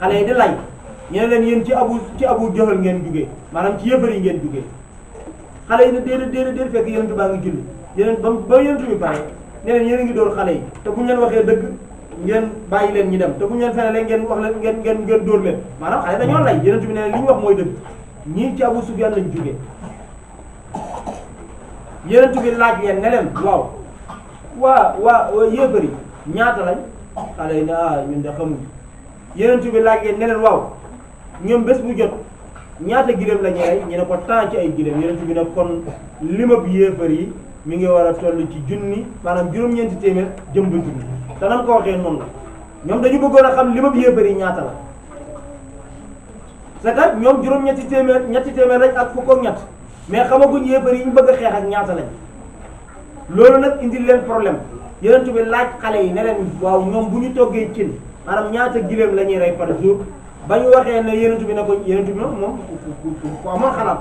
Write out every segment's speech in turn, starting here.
xale yi di lay ñu ne leen yéen ci abu jahal ngeen jugee maanaam ci yëfar yi ngeen jugee xale yi ne déedéet fekk yonent baa ngi julli yeneen ba yonent bi pare ne leen yéen a ngi dóor xale yi te bu ñu leen waxee dëgg ngeen bàyyi leen ñu dem te bu ñu leen fenelee ngeen wax leen ngeen dóor leen maanaam xale dañoo lay yonent bi ne leen li ñu wax mooy dëgg ñii ci Abu Sufyaan lañ jugee yonent bi laaj leen ne leen waaw waa yéefar yi ñaata lañ xale yi ne ñun de xamuñ yonent bi laaj leen ne leen waaw ñoom bés bu jot ñaata giléem la ñuy rey ñu ne ko temps ci ay giléem yonent bi ne kon limab yéefar yi mi ngi war a toll ci junni maanaam juróom-ñeenti téeméer jëm ba junni te nan ko waxee noonu la ñoom dañu bëggoon a xam limab yéefar yi ñaata la c'est que ñoom juróom-ñetti téeméer lañ ak fukk ak ñett mais xamaguñ yéefar yi ñu bëgg a xeex ak ñaata lañ loolu nag indil leen problème yonent bi laaj xale yi ne leen waaw ñoom bu ñu toggee cin maanaam ñaata giléem la ñuy rey par jour ba ñu waxee ne yonent bi ne ko yonent bi moom ku amoon xalaat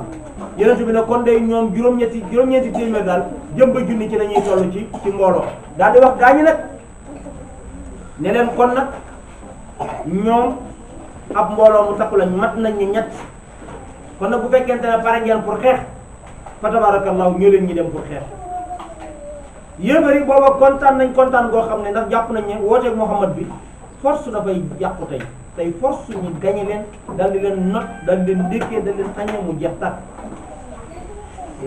yonent bi ne kon day ñoom juróom-ñeenti téeméer daal jëm ba junni ci la ñuy toll ci mbooloo daal di wax gaañi nag ne leen kon nag ñoom ab mbooloo mu takku lañ mat nañ ñu ñett kon nag bu fekkente ne pare ngeen pour xeex fa tabarakallahu ñoo leen ñi dem pour xeex yéefar yi booba kontaan goo xam ne ndax jàpp nañ ne wooteeg Muhammad bi force dafay yàqu tey force ñu gañe leen dal di leen not dal di leen dékkee dal di leen añee mu jeex tàkk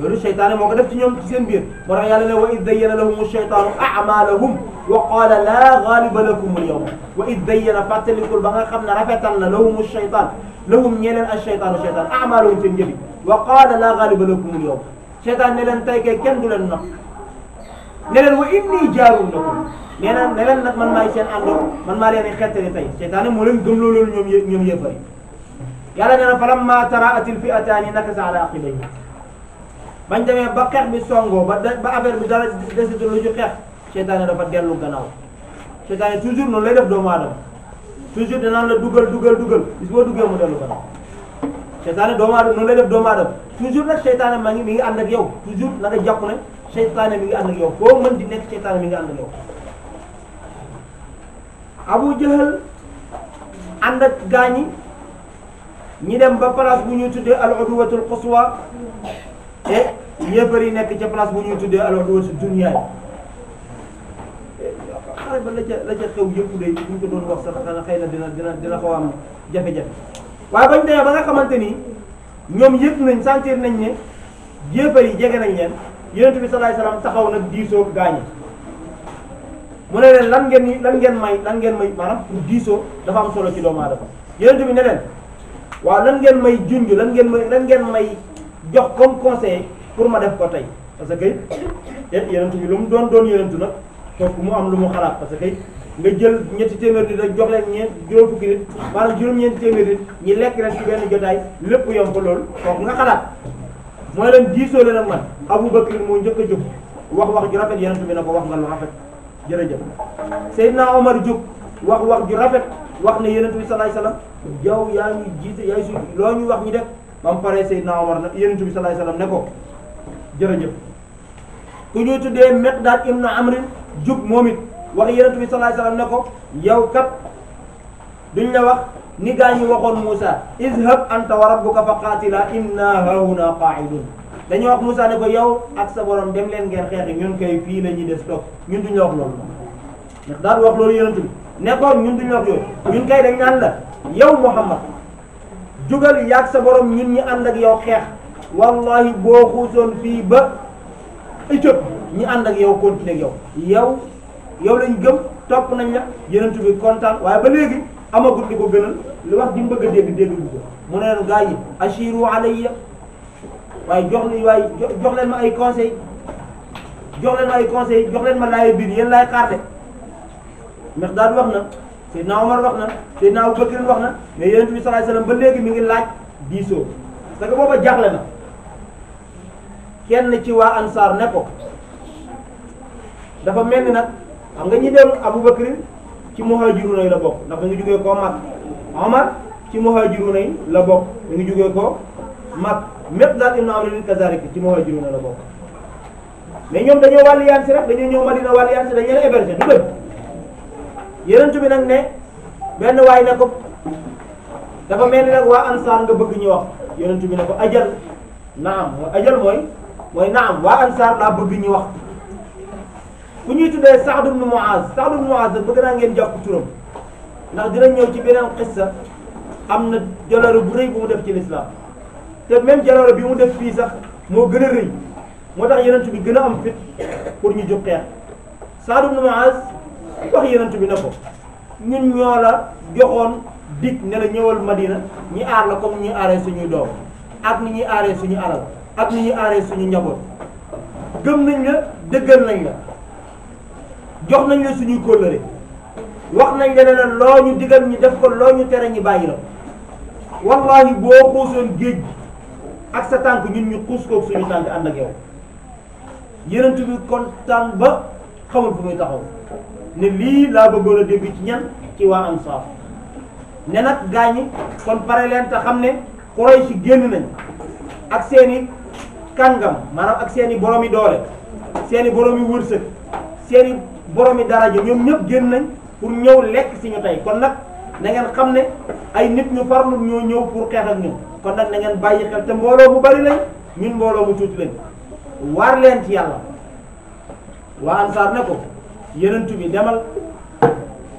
loolu seytaane moo ko def ci ñoom ci seen biir moo tax yàlla ne wa id zayyana lahum sheytaanu a'maalahum wa qaala laa gaaliba lakum al-yawma wa id zayyana fàttalikul ba nga xam ne rafetal na lahum sheytaan lahum ñeleen ak sheytaanu sheytaan a'maalahum seen njëbi wa qaala laa gaaliba lakum al-yawma sheytaan ne leen tey kay kenn du leen not ne leen wa inni jaarun lakum nee na ne leen nag man maay seen àndoo man maa leen di xettali tey seytaane moo leen gëm loolu ñoom yëfari yàlla nee na falamma tara'atil fi'ataani nakasa ala aqibayhi bañ demee ba xeex bi songoo ba affaire bi dara desitu lu ci xeex seytaane dafa dellu gannaaw seytaane toujours noonu lay def doomu aadama toujours danaan la dugal bis boo duggee mu dellu gannaaw seytaane doomu aadama noonu lay def doomu aadama toujours nag seytaane mi ngi ànd ak yow toujours na nga jàpp ne seytaane mi ngi ànd ak yow foo mën di nekk seytaane mi ngi ànd ak yow Abu Jahal ànd ak gaañi ñi dem ba place bu ñuy tuddee al udwatul quswa te yéefar yi nekk ca place bu ñuy tuddee al udwatul dunya xare ba la ca xew yëpp day bu ñu ko doon wax sax xanaa xëy na dina xaw am jafe-jafe waaye bañ demee ba nga xamante ni ñoom yëg nañ sentir nañ ne yéefar yi jege nañ leen Yonent bi sallallahu alayhi wasallam taxaw nag diisoo gaañi mu ne leen lan ngeen may maanaam pour diisoo dafa am solo ci doomu aadama Yonent bi ne leen waaw lan ngeen may junj lan ngeen may jox comme conseil pour ma def ko tey parce que Yonent bi lu mu doon Yonent nag foofu mu am lu mu xalaat parce que nga jël ñetti téeméer nit rek jox leen juróom fukki nit maanaam juróom-ñeenti téeméer nit ñi lekk leen ci benn jotaay lépp yomb ko loolu foofu nga xalaat mooy leen diisoo leen ak man Abu Bakr moo njëkk a jóg wax ju rafet Yonent bi ne ko wax nga lu rafet jërëjëf Seydina Omar jóg wax ju rafet wax ne Yonent bi sallallahu alayhi wasallam yow yaa ngi jiite yaay su loo ñu wax ñu def ba mu paree Seydina Omar nag Yonent bi sallallahu alayhi wasallam ne ko jërëjëf ku ñuy tuddee Miqdaad ibn Amr jóg moom it wax Yonent bi sallallahu alayhi wasallam ne ko yow kat duñ la wax ni gaa ñi waxoon Moussa izhab anta wa rabbuka fa qaatila inna hahuna qa'idun dañu wax Moussa ne ko yow ak sa borom dem leen ngeen xeexi ñun kay fii la ñuy des toog ñun duñ la wax loolu ndax daal wax loolu Yonent bi ne ko ñun duñ la wax yooyu ñun kay dañ naan la yow Muhammad jugal yaag sa borom ñun ñi ànd ak yow xeex wallahi boo xuusoon fii ba Éthiopie ñi ànd ak yow continuer ak yow lañ gëm topp nañ la Yonent bi kontaan waaye ba léegi amagut li ko gënal li wax di bëgg a dégg ko mu ne leen gaa yi ashiru alayya waaye jox leen ma ay conseil jox leen ma laay biir yéen laay xaar de Miqdaad wax na Seydina Omar wax na Seydina Abu Bakr wax na mais Yonent bi sallallahu alayhi wasallam ba léegi mi ngi laaj diisoo parce que booba jaaxle na kenn ci waa Ansaar ne ko dafa mel ni nag xam nga ñi dem Abu Bakr ci muhajiruna yi la bokk ndax mi ngi jógee koo mag Omar ci muhajiruna yi la bokk mi ngi jógee koo mag Miqdaad ibn Amr kazaalika ci muhajiruna la bokk mais ñoom dañoo wàlliyaan si rek dañoo ñëw Madina wàlliyaan si dañu leen héberger du dëgg Yonent bi nag ne benn waay ne ko dafa mel ni nag waa ansaar nga bëgg ñu wax yonent bi ne ko ajal naam ajal mooy naam waa ansaar laa bëgg ñu wax ku ñuy tuddee Saad ibn Muaz bëgg naa ngeen jàpp turam ndax dinañ ñëw ci beneen xissa am na jaloore bu rëy bu mu def ci lislaam te même jaloore bi mu def fii sax moo gën a rëy moo tax yonent bi gën a am fit pour ñu jóg xeex Saad ibn Muaz wax yonent bi ne ko ñun ñoo la joxoon dig ne la ñëwal Madina ñi aar la comme ñuy aaree suñuy doom ak ni ñuy aaree suñu alal ak ni ñuy aaree suñu njaboot gëm nañ la dëggal nañ la jox nañ la suñuy kóllëre wax nañ la ne loo ñu digal ñu def ko loo ñu tere ñu bàyyi la wallahi boo xuusoon géej gi ak sa tànk ñun ñu xuus koog suñu tànk ànd ak yow yonent bi kontaan ba xamul fu muy taxaw ne lii laa bëggoon a dégg ci ñan ci waa Ansaar ne nag gaañi kon pare leen te xam ne Quraysh génn nañ ak seeni kàngam maanaam ak seeni boromi doole seeni boromi wërsëg seeni boromi daraja ñoom ñëpp génn nañ pour ñëw lekk si ñu tey kon nag na ngeen xam ne ay nit ñu farlu ñoo ñëw pour xeex ak ñun kon nag na ngeen bàyyi xel te mbooloo mu bari lañ ñun mbooloo mu tuuti lañ waar leen ci yàlla waa Ansaar ne ko yonent bi demal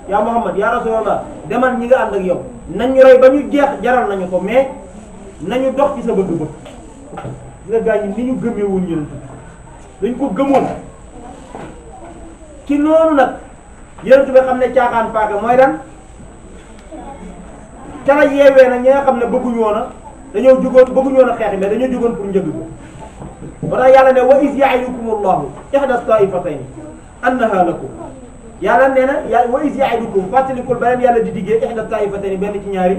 yaa Muhammad yaa Rasulallah demal ñi nga ànd ak yow nañ ñu rey ba ñu jeex jaral nañu ko mais nañu dox ci sa bëgg-bëgg nga gaañ ni ñu gëmee woon yonent bi dañ ko gëmoon ci noonu nag yonent bi xam ne caaxaan paaka mooy lan ca la yeewee nag ñi nga xam ne bëgguñu woon a dañoo jógoon bëgguñu woon a xeex mais dañoo jógoon pour njëg ko ba tax yàlla ne wa iz ya'idukumullahu ihda ta'ifatayni annaha lakum yàlla nee na wa iz ya'idukum fàttalikul beneen yàlla di diggee ihda ta'ifatayni benn ci ñaari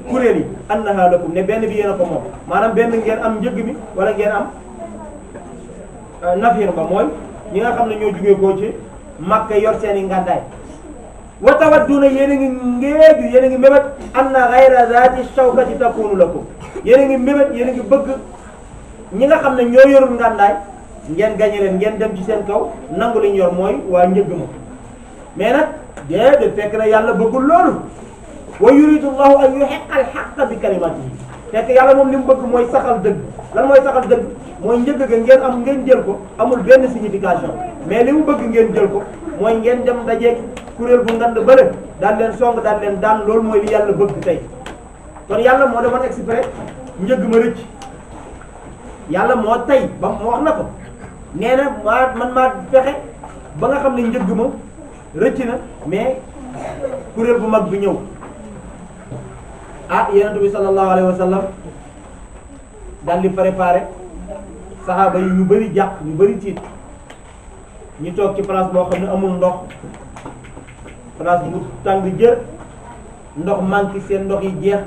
kuréel yi annaha lakum ne benn bi yéen a ko moom maanaam benn ngeen am njëg mi wala ngeen am nafir ba mooy ñi nga xam ne ñoo jugee koo ci Makka yor seen i ngàndaay wa tawadduna yéen a ngi ngéeju yéen a ngi mébét anna ghayra zaati shawkati takunu lakum yéen a ngi mébét yéen a ngi bëgg ñi nga xam ne ñoo yorul ngàndaay ngeen gañe leen ngeen dem ci seen kaw nangu li ñu yor mooy waa njëgg ma mais nag déedéet fekk na yàlla bëggul loolu wa yuridu llahu an yuhiqqa al-haqqa bi kalimatihi fekk yàlla moom li mu bëgg mooy saxal dëgg lan mooy saxal dëgg mooy njëgg ga ngeen jël ko amul benn signification mais li mu bëgg ngeen jël ko mooy ngeen dem dajeeg kuréel bu ngand bële daal leen song daal leen daan loolu mooy li yàlla bëgg tey kon yàlla moo demoon exprès njëgg ma rëcc yàlla moo tey ba mu wax na ko nee na man maa fexe ba nga xam ne njëgg ma rëcc na mais kuréel bu mag bi ñëw yonent bi sallallahu alayhi wa sallam daal di préparé saxaaba yi ñu bëri jàq ñu bëri tiit ñu toog ci place boo xam ne amul ndox place bu tàng jër ndox manqué seen ndox yi jeex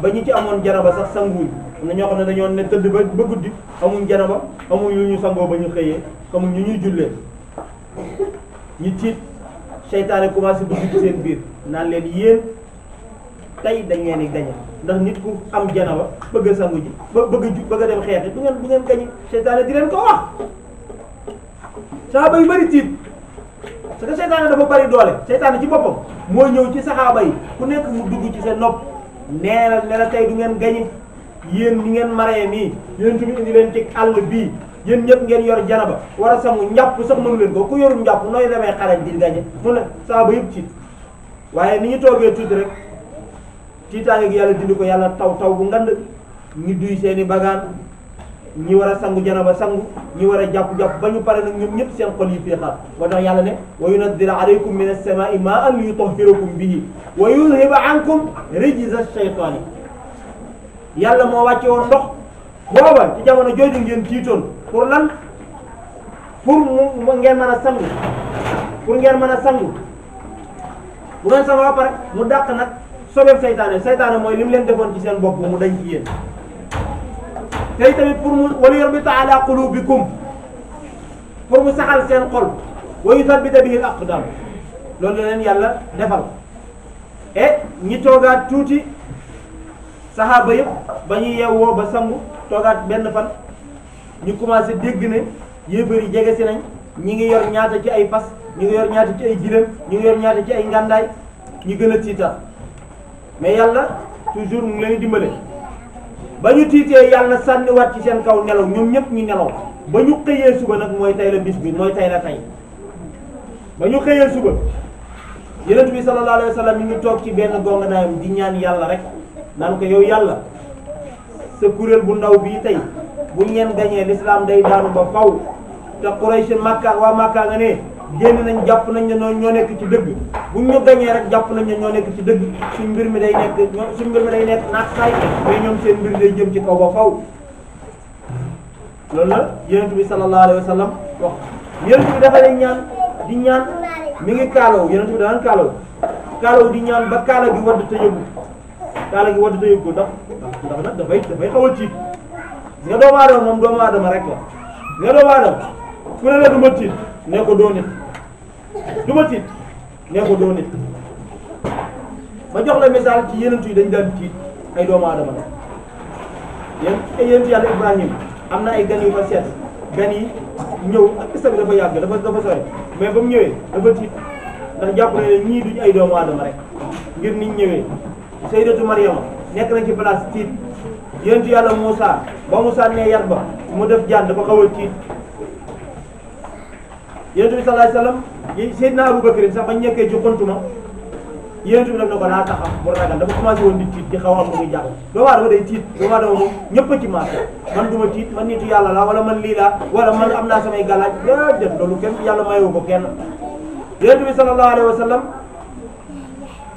ba ñu ci amoon janaba sax sanguuñ am na ñoo xam ne dañoo ne tëdd ba guddi amuñ janaba amuñ yu ñu sangoo ba ñu xëyee amuñ ñu ñuy jullee ñu tiit seytaane commencé dugg ci seen biir naan leen yéen tey dañ leen di gañe ndax nit ku am janaba bëgg a sangu ji bëgg a dem xeexi du ngeen gañe seytaane di leen ko wax saxaaba yu bëri tiit parce que seytaane dafa bëri doole seytaane ci boppam moo ñëw ci saxaaba yi ku nekk mu dugg ci seen nopp nee na tey du ngeen gañe yéen ni ngeen maree nii yéen tamit indi leen ci àll bii yéen ñëpp ngeen yor janaba war a sangu njàpp sax mënu leen ko ku yorul njàpp nooy demee xare di gañe mu ne saxaaba yëpp tiit waaye ni ñu toogee tuuti rek tiitaange gi yàlla dindi ko yàlla taw bu ngand ñi duy seeni bagaan ñi war a sangu janaba sangu ñi war a jàpp ba ñu pare nag ñoom ñëpp seen xol yi féexaat moo tax yàlla ne wa yunazzilu alaykum min as-samaa'i maa'an liyutahhirakum bihi wa yudhhiba ankum rijza ash-shaytaani yàlla moo wàcce woon ndox booba ci jamono jooju ngeen tiitoon pour lan pour ngeen mën a sangu bu ngeen sangu ba pare mu dàq nag sobeeb seytaane mooy li mu leen defoon ci seen bopp mu dañ ci yéen tey tamit pour mu wala yurbita ala qulubikum pour mu saxal seen xol wa yuthabbita bihi al-aqdam loolu la leen yàlla defal ñi toogaat tuuti saxaaba yëpp ba ñu yeewoo ba sangu toogaat benn fan ñu commencé dégg ne yéefar yi jege si nañ ñi ngi yor ñaata ci ay fas ñi ngi yor ñaata ci ay giléem ñi ngi yor ñaata ci ay ngàndaay ñu gën a tiital mais yàlla toujours mu ngi leen di dimbale ba ñu tiitee yàlla sànniwaat ci seen kaw nelaw ñoom ñëpp ñu nelaw ba ñu xëyee suba nag mooy tey la bis bi mooy tey la tey ba ñu xëyee suba yonent bi sallallahu alayhi wa sallam mi ngi toog ci benn gonga di ñaan yàlla rek naan ko yow yàlla sa kuréel bu ndaw bii tey bu ngeen gañee l'islam day daanu ba faw te Quraysh Makka waa Makka nga ne génn nañ jàpp nañ ne ñoo nekk ci dëgg bu ñu gañee rek jàpp nañ ne ñoo nekk ci dëgg suñ mbir mi day nekk naat saay mais ñoom seen mbir day jëm ci kaw ba faw loolu la yonent bi sallallahu alayhi wa sallam wax yonent bi dafa lay ñaan di ñaan mi ngi kaalaw yonent bi daan kaalaw di ñaan ba kaala gi wadd te yëgu ko ndax nag dafay xaw a tiit nga doomu aadama moom doomu aadama rek la nga doomu aadama ku ne la du ma tiit ne ko doo nit du ma tiit ne ko doo nit ma jox la misaal ci yenent yi dañ daan tiit ay doomu aadama la yenent yàlla Ibrahim am na ay gan yu fa seet gan yi ñëw ak isa bi dafa yàgg dafa sore mais ba mu ñëwee dafa tiit ndax jàpp na ne ñii duñ ay doomu aadama rek ngir niñ ñëwee Sayyidatu Maryama nekk nañ ci place tiit yenentu yàlla Moussa ba Moussa ne yar ba mu def jaan dafa xaw a tiit yenentu bi sallallahu alayhi wasallam Seydina Abubakar sax bañ nekkee ci xuntuma yenentu bi def na ko laa taxam bu ragal dafa commencé woon di tiit di xaw a am lu muy jàpp doomu aadama day tiit doomu aadama moom ñëpp a ci maase man du ma tiit man nitu yàlla la wala man lii laa wala man am naa samay gàllaaj déedéet loolu kenn yàlla mayewu ko kenn yenentu bi sallallahu alayhi wasallam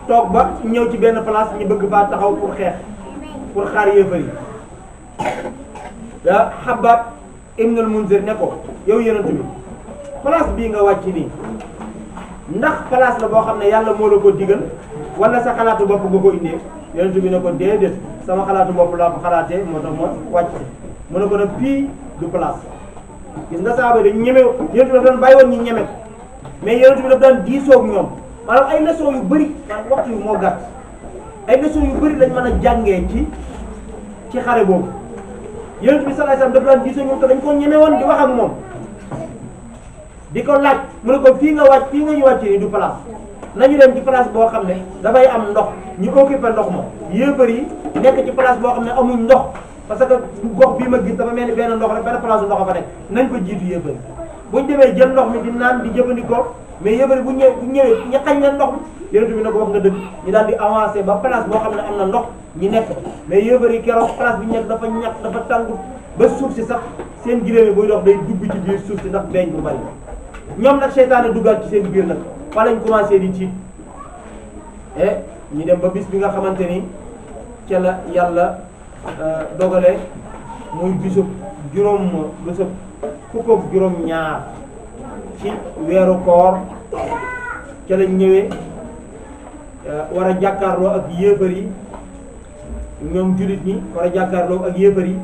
toog ba ñëw ci benn place ñu bëgg faa taxaw pour xeex pour xaar yéefar yi da Habab ibnul Munzir ne ko yow yonent bi place bii nga wàcc nii ndax place la boo xam ne yàlla moo la ko digal wala sa xalaatu bopp nga ko indee yonent bi ne ko déedéet sama xalaatu bopp laa ko xalaatee moo tax ma wàcc mu ne ko nag fii du place gis nga saaba dañ ñeme yonent bi daf daan bàyyi woon ñu ñeme mais yonent bi daf daan diisoog ñoom maanaam ay leçon yu bëri maanaam waxtu yu moo gàtt ay leçon yu bëri lañ mën a jàngee ci xare boobu yonent bi sallallahu alayhi wasallam dafa daan diisoo ñoom te dañ ko ñeme woon di wax ak moom di ko laaj mu ne ko fii nga ñu wàcc nii du place nañu dem ci place boo xam ne dafay am ndox ñu occupé ndox ma yéefar yi nekk ci place boo xam ne amuñ ndox parce que gox bii ma gis dafa mel ni benn ndox rek benn place ndox fa nekk nañ ko jiitu yéefar yi buñ demee jël ndox mi di naan di jëfandikoo mais yéefar yi bu ñëwee ñu xañ leen ndox mi yonent bi na ko wax nga dëgg ñu daal di avancé ba place boo xam ne am na ndox ñi nekk mais yéefar yi keroog place bi nekk dafa ñàkk dafa tàngu ba suuf si sax seen giléem yi buy dox day dugg ci biir suuf si ndax beeñ bu bari ñoom nag seytaane duggaat ci seen biir nag fa lañ commencé di tiit ñu dem ba bis bi nga xamante ni ca la yàlla dogale muy bisub fukk ak juróom ñaar ci weeru koor ca lañ ñëwee war a jàkkaarloo ak yéefar yi ñoom jullit ñi war a jàkkaarloo ak yéefar yi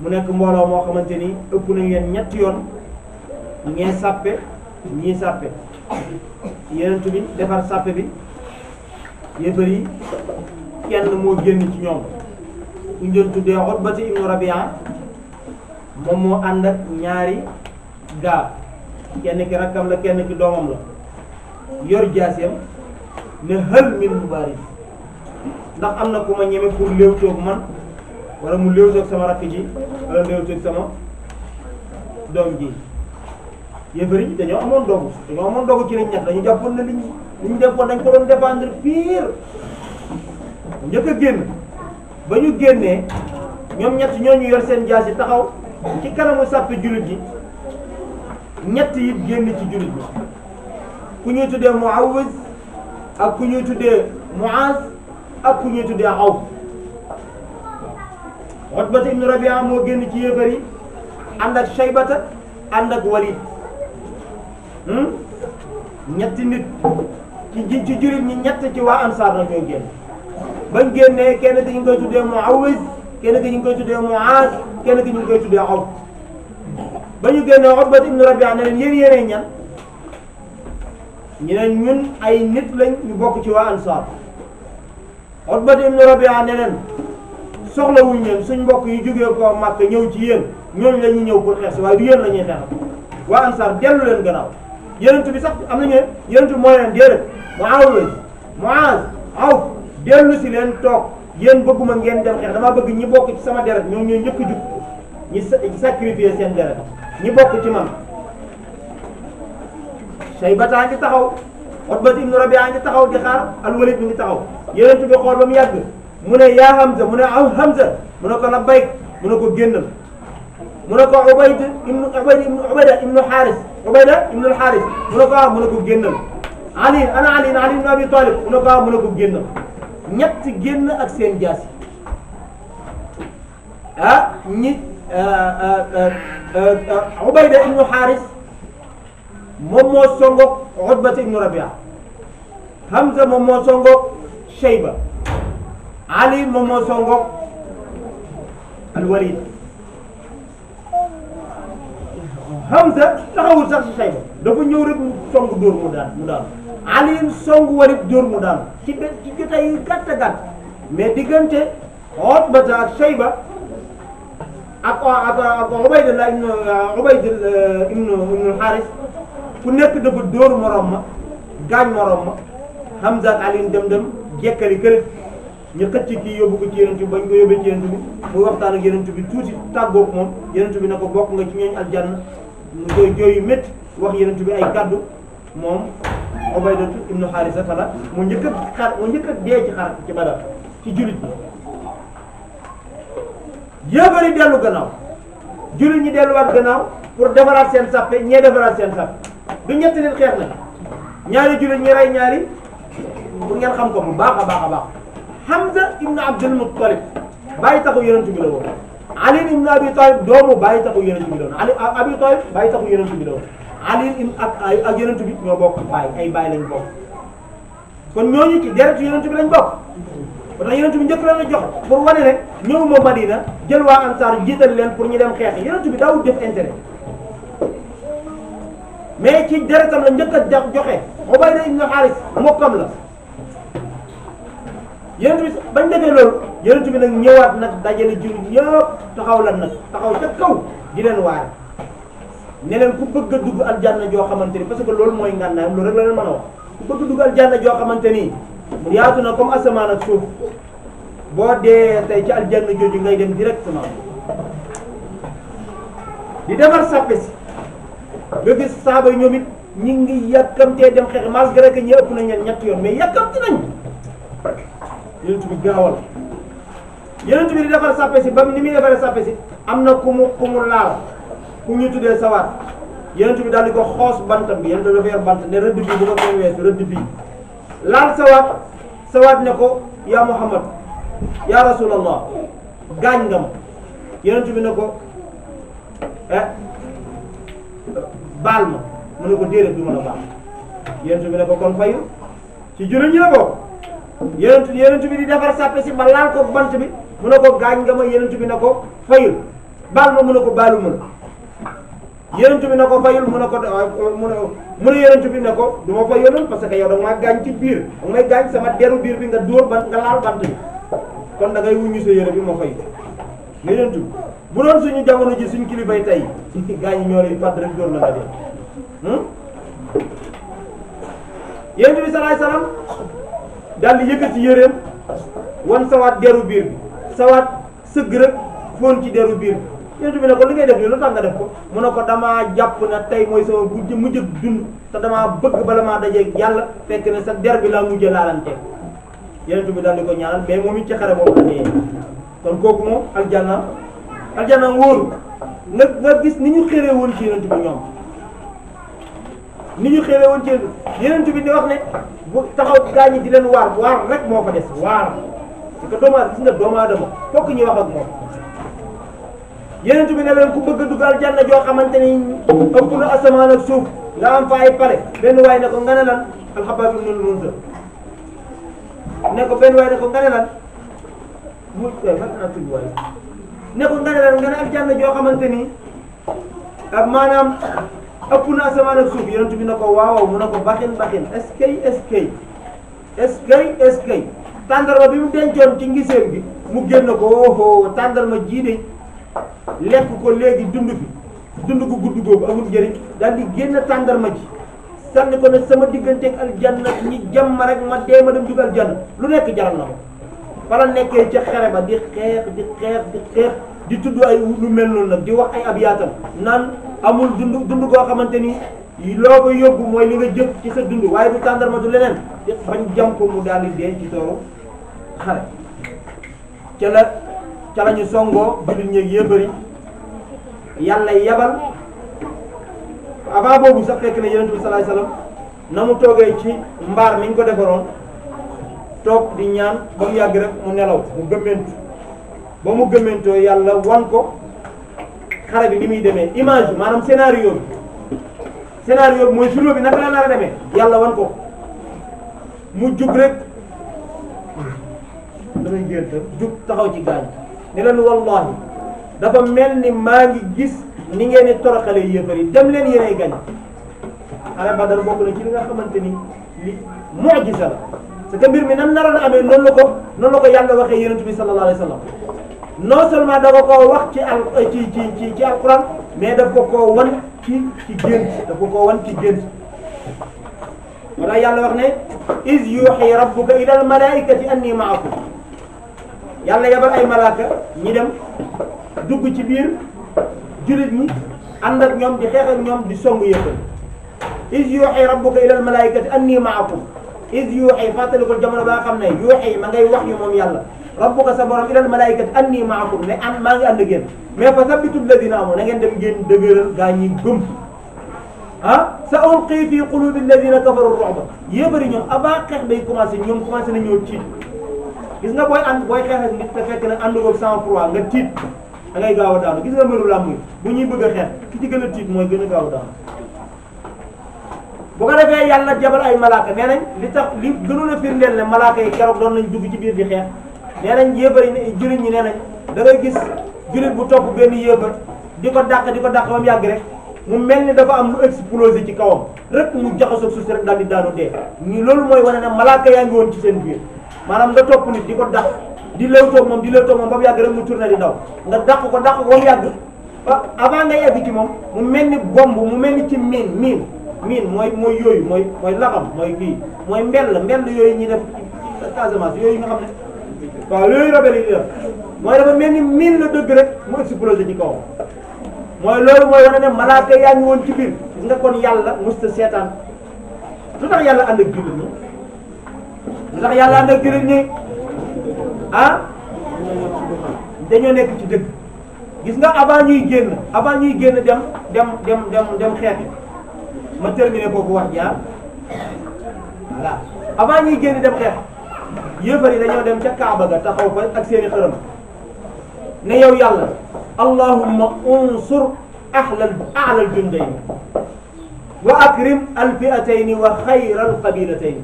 mu nekk mbooloo moo xamante ni ëpp nañ leen ñetti yoon ñee sàppe ñii sàppe yenent bi defar sàppe bi yéefar yi kenn moo génn ci ñoom ñu doon tuddee Utbata ibnu Rabia moom moo ànd ak ñaari gaa kenn ki rakkam la kenn ki doomam la yor jaaseem ne hal min mubaris ndax am na ku ma ñeme pour léewtoog man wala mu léewtoog sama rakk ji wala léewtoog sama doom ji yéefar yi dañoo amoon dogu ci lañ ñett dañu jàppoon ne liñ defoon dañ ko doon défendre pire njëkk a génn ba ñu génnee ñoom ñett ñooñu yor seen jaas yi taxaw ci kanamu sàppe jullit yi ñett yi génn ci jullit yi ku ñuy tuddee Muawiz ak ku ñuy tuddee Muaz ak ku ñuy tuddee Awf Utbata ibnu Rabia moo génn ci yéefar yi ànd ak Shaybata ànd ak Walid ñetti nit ci jullit ñi ñett ci waa ansaar la ñoo génn bañ génnee kenn ki ñu ngi koy tuddee Muawiz kenn ki ñu ngi koy tuddee Muaz kenn ki ñu ngi koy tuddee Awf ba ñu génnee Utbata ibnu Rabia ne leen yéenay ñan ñu ne ñun ay nit lañ ñu bokk ci waa ansaar Utbata ibnu Rabia ne leen soxlawuñ leen suñ mbokk yi jógee ko Makka ñëw ci yéen ñooñu la ñuy ñëw pour xeex si waaye du yéen la ñuy xeexal waa ansaar dellu leen gannaaw yenentu bi sax am nañu yenentu bi mooy leen déedéet Muawiz Muaz Awf dellu si leen toog yéen bëgguma ngeen dem xeex damaa bëgg ñi bokk ci sama deret ñoom ñooy njëkk jug ñi sacrifier seen deret ñi bokk ci man. Shaybata ngi taxaw Utba ibnu Rabi'a ngi taxaw di xaar al-Walid mi ngi taxaw Yonent bi xool ba mu yàgg mu ne yaa Hamza mu ne Hamza mu ne ko labbayk mu ne ko génnal mu ne ko Ubayda ibnu Haaris mu ne ko mu ne ko génnal Ali ibnu Abi Talib mu ne ko mu ne ko génnal ñett génn ak seen jaasi Ubayda ibnu Haaris moom moo songoog Utba ibnu Rabi'a Hamza moom moo songoog Shayba Ali moom moo songoog al-Walid Hamza taxawul sax ci Shayba dafa ñëw rek song dóor mu daan Ali song Walid dóor mu daan ci jotaay yu gàtt mais diggante Utba ak Shayba ak Ubaydullah ibnu Haaris ku nekk dafa dóor morom ma gaañ morom ma Hamza ak Ali dem jekkali kër ñu xëcc kii yóbbu ko ci Yonent bi bañ ko yóbbee ci Yonent bi muy waxtaan ak Yonent bi tuuti tàggoog moom Yonent bi ne ko bokk nga ci ñooñ aljanna mu koy jooy yu métti wax Yonent bi ay kaddu moom Ubaydatu ibnu Haarisa la mu njëkk a dee ci xar ci Badar ci jullit bi yéebari dellu gannaaw jullit ñi delluwaat gannaaw pour defaraat seen sàppe ñee defaraat seen sàppe du ñetti nit xeex na ñaari jullit ñi rey ñaari pour ngeen xam ko bu baax a baax Hamza ibnu Abdul Muttalib bàyyi taxu Yonent bi la woon Ali ibnu Abi Talib doomu bàyyi taxu Yonent bi la woon Abi Talib bàyyi taxu Yonent bi la woon Ali ak Yonent bi ñoo bokk ay bàyyi lañ bokk kon ñooñu ci deretu Yonent bi lañ bokk ba tax Yonent bi njëkk la jox pour wane ne ñëwuma Madina jël waa Ansaar jiital leen pour ñu dem xeex Yonent bi daawul def intérêt mais ci deretam la njëkk a joxe Ubayda ibnu Haaris mbokkam la Yonent bi bañ defee loolu Yonent bi nag ñëwaat nag dajale jullit ñëpp taxaw ca kaw di leen waare ne leen ku bëgg a dugg aljanna joo xamante ni parce que loolu mooy ngànnaayam loolu rek la leen mën a wax ku bëgg a dugg aljanna joo xamante ni yaatu na comme asamaan ak suuf boo dee tey ci aljanna jooju ngay dem directement di defar sàppe si nga gis saaba yi ñoom it ñi ngi yàkkamtee dem xeex malgré que ñi ëpp nañ leen ñetti yoon mais yàkkamti nañ Yonent bi gaawal Yonent bi di defar sàppe si ba ni muy defaree sàppe si am na ku mu laal ku ñu tuddee sawaat Yonent bi daal di ko xoos bantam bi Yonent bi dafa yor bant ne rëdd bii bu ko koy weesu rëdd bii laal sawaat ne ko yaa Muhammad yaa Rasulallah gaañ nga ma Yonent bi ne ko baal ma mu ne ko déedéet du mën a baal Yonent bi ne ko kon fayu ci jullit ñi la bokk Yonent bi di defar sàppe si ba laal ko bant bi mu ne ko gaañ nga ma Yonent bi ne ko fayul baal ma mu ne ko baalu ma Yonent bi ne ko fayul mu ne ko mu ne Yonent bi ne ko du ma fa yoonal parce que yow da nga maa gaañ ci biir da nga may gaañ sama deru biir bi nga dóor bant nga laal bant bi kon da ngay wuññu sa yére bi ma fay Yonent bi bu doon suñu jamono ji suñu kilifay tey gaañ ñoo lay fàtt rek dóor la nga dee Yonent bi salaay salaam daal di yëkkati yéreem wan sawaat deru biir bi sawaat sëgg rek foon ci deru biir bi Yonent bi ne ko li ngay def nii lu tax nga def ko mu ne ko damaa jàpp na tey mooy sama mujj dund te damaa bëgg bala maa dajeeg yàlla fekk ne sa der bi laa mujjee laalante Yonent bi daal di ko ñaanal mais moom it ci xare boobu la dee kon kooku moom aljanna wóoru nga gis ni ñu xëree woon ci Yonent bi ñoom ni ñu xëree woon ci Yonent bi di wax ne bu taxaw gaañi di leen waar rek moo ko des waar parce que doomu aadama fokk ñuy wax ak moom Yonent bi ne leen ku bëgg a dugg aljanna joo xamante ni ëpp na asamaan ak suuf nga am fa ay pale benn waay ne ko nga ne lan Al-Habbaab ibnul Munzir ne ko benn waay ne ko nga ne lan ne ko nga ne lan nga ne aljanna joo xamante ni maanaam ëpp na asamaan ak suuf Yonent bi ne ko waaw mu ne ko baxin est-ce que tàndarma bi mu dencoon ci ngiseem bi mu génn ko oho tàndarma jii de lekk ko léegi dund gu gudd googu amul njëriñ daal di génn tàndarma ji sànni ko ne sama digganteeg aljanna ñi jàmm rek ma dee ma dem dugg aljanna lu nekk jaral na ko fa la nekkee ca xere ba di xeex di tudd ay lu mel noonu nag di wax ay abiyaatam naan amul dund goo xamante ni loo ko yóbbu mooy li nga jëf ci sa dund waaye du tàndarma du leneen di bañ jam ko mu daal di dee ci toolu xare ca la ñu songoo jullit ñeeg yéebari yàlla yebal avant boobu sax fekk na yonent bi sallallahu alayhi wasallam na mu toogee ci mbaar mi ñu ko defaroon toog di ñaan ba mu yàgg rek mu nelaw mu gëmmentu ba mu gëmmentoo yàlla wan ko xare bi ni muy demee image maanaam scénario bi mooy film bi naka la nar a demee yàlla wan ko mu jug rek damay gént jug taxaw ci gaañ ni leen wallahi dafa mel ni maa ngi gis ni ngeen di toroxale yéefar yi dem leen yéenay gañ xare Badar bokk na ci li nga xamante ni li mu'jiza la parce que mbir mi nan naroon a amee noonu la ko yàlla waxee yonent bi sallallahu alayhi wa sallam non seulement da ko koo wax ci alquran mais daf ko koo wan ci gént daf ko koo wan ci gént wala yàlla wax ne iz yuhi rabbuka ila al malaikati anni ma'akum yàlla yabal ay malaaka ñi dem dugg ci biir jullit ñi ànd ak ñoom di xeex ak ñoom di songu yëppal iz yuhi rabbuka ila al malaikati anni ma'akum iz yuhi fàttalikul jamono ba nga xam ne yuhi ma ngay wax yu moom yàlla rabbuka sa borom ilal malaikati anni ma'akum ne maa ngi ànd ak yéen mais fa sabbitul ladina amoon na ngeen dem ngeen dëgëral gaa ñi gëm sa ulqi fi qulubi alladina kafaru ru'ba yéebari ñoom avant xeex bay commencé ñoom commencé na ñëw tiit gis nga booy xeex ak nit te fekk na ànd ko sang froid nga tiit da ngay gaaw a daanu gis nga mënu làmb yi bu ñuy bëgg a xeex ki ci gën a tiit mooy gën a gaaw a daanu bu ko defee yàlla jabal ay malaaka nee nañ li tax li gënoon a firndeel ne malaaka yi keroog doon nañ dugg ci biir di xeex nee nañ yéebari jullit ñi nee nañ da ngay gis jullit bu topp benn yéebar di ko dàq ba mu yàgg rek mu mel ni dafa am lu explosé ci kawam rek mu jaxasoo suuf si rek daal di daanu dee ñu loolu mooy wane ne malaaka yaa ngi woon ci seen biir maanaam nga topp nit di ko dàq di léewtoog moom ba mu yàgg rek mu tourné di daw nga dàq ko ba mu yàgg avant ngay egg ci moom mu mel ni bomb mu mel ni ci miin mooy yooyu mooy laxam mooy kii mooy mbell yooyu ñuy def ci Casamance yooyu nga xam ne waaw yooyu rabel yi di def mooy dafa mel ni miin la dëgg rek mu explosé ci kawam mooy loolu mooy wane ne malaaka yaa ngi woon ci biir gis nga kon yàlla musta seetaan lu tax yàlla ànd ak jullit ñi lu tax yàlla ànd ak jullit ñi dañoo nekk ci dëgg gis nga avant ñuy génn dem xeexi ma terminé foofu wax jaar voilà avant ñuy génn dem xeex yéefar yi dañoo dem ca Kaaba ga taxaw fa ak seeni xërëm ne yow yàlla allahumma unsur a'lal jundayn wa akrim alfi'atayn wa xayral qabilatayn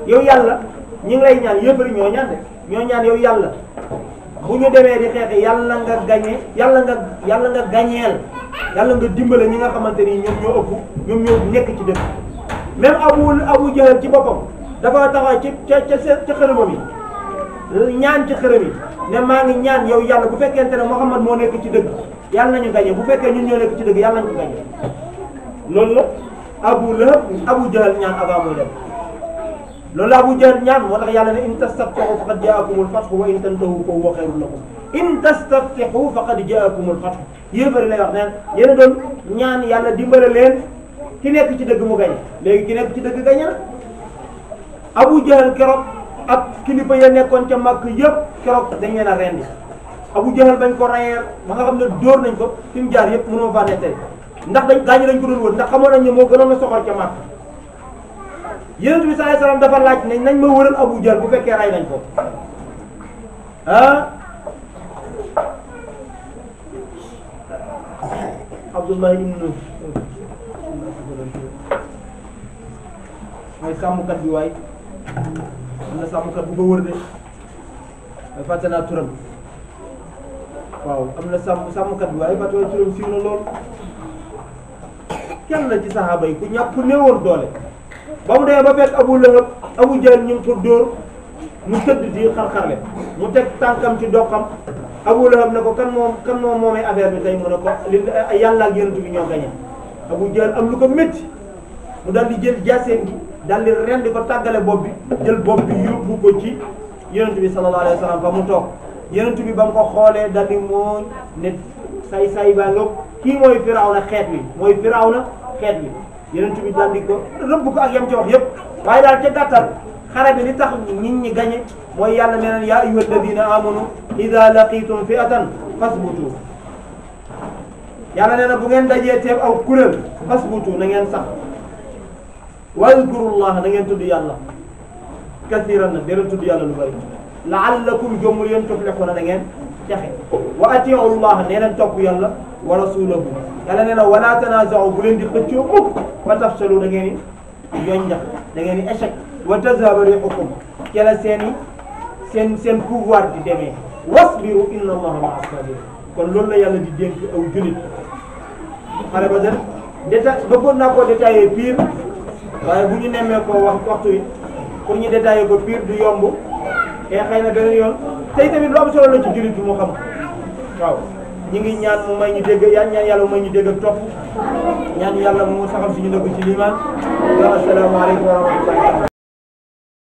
yow yàlla ñi ngi lay ñaan yéefar yi ñoo ñaan yow yàlla bu ñu demee di xeex yàlla nga gañe yàlla nga gañeel yàlla nga dimbale ñi nga xamante ni ñoom ñoo nekk ci dëkk même Abu Jahal ci boppam dafa taxaw ca xërëmam yi ñaan ci xërëm yi ne maa ngi ñaan yow yàlla bu fekkente ne Muhammad moo nekk ci dëgg yàlla nañu gañe bu fekkee ñun ñoo nekk ci dëgg yàlla nañu ko gañe loolu la Abu Jahal ñaan avant muy dem loolu la Abu Jahal ñaan moo tax yàlla ne in tastaftihu faqad jaakumul fathu wa in tantahu fa huwa khayrun lakum in tastaftihu faqad jaakumul fathu yéefari lay wax neen yéen a doon ñaan yàlla dimbale leen ki nekk ci dëgg mu gañe léegi ki nekk ci dëgg gañe na Abu Jahal keroog ak kilifa ya nekkoon ca Makka yëpp keroog dañ leen a rendi Abu Jahal bañ ko rayee ba nga xam ne dóor nañ ko fi mu jaar yëpp mënoo faa nettali ndax gaañu dañ ko doon wër ndax xamoon nañ ne moo gënoon a soxor ca Makka Yonent bi sallallahu alayhi wasallam dafa laaj ne nañ ma wëral Abu Jahal bu fekkee ray nañ ko Abdullah ibn mooy sàmmkat bi waay am na sàmmkat bu ko wër de ay fàtte naa turam waaw am na sàmmkat bi waaye fàtte naa turam siiw na lool kenn la ci saxaaba yi ku ñàkk ku néewoon doole ba mu demee ba fekk Abu Jahl ñu ngi ko dóor mu tëdd di xar-xarle mu teg tànkam ci doxam Abu Lahab ne ko kan moom moomee affaire bi tey mu ne ko li yàlla ak yonent bi ñoo gañe Abu Jahl am lu ko métti mu daal di jël jaaseen gi daal di rendi ko tàggale bopp bi jël bopp bi yóbbu ko ci yonent bi sallallahu alayhi wa sallam fa mu toog yonent bi ba mu ko xoolee daldi mooy ne say baa nga kii mooy Firawna xeet wi mooy Firawna xeet wi yonent bi daldi ko rëbb ko ak yam ci wax yépp waaye daal ca gàttal xare bi li tax nit ñi gañe mooy yàlla nee na yaa ayyuha alladina amanu ida laqitum fi'atan fasbutu yàlla nee na bu ngeen dajee teeb aw kuréel fasbutu na ngeen sax wadkurullah na ngeen tudd yàlla kasiran na dina tudd yàlla lu bari la'allakum jommul yéen tuflihuna na ngeen texe wa ati'u llah nee leen topp yàlla wa rasulahu yàlla nee na wala tanaza'u bu leen di xëccoo mukk fa tafsalu da ngeen di yonjax da ngeen di échec wa tazhaba rihukum ci la seen pouvoir di demee wasbiru inna allaha ma'a sabirin kon loolu la yàlla di dénk aw julit xale ba dën détail bëggoon naa koo détaillé pire waaye bu ñu nemmee koo waxtu yi pour ñu détaillé ko pire du yomb te xëy na beneen yoon tey tamit lu am solo la ci julit bi moo xam waaw ñi ngi ñaan mu may ñu dégg ñaan yàlla mu may ñu dégg ak topp ñaan yàlla mu saxal suñu dëgg ci liimaan wa assalaamu aleykum wa rahmatullahi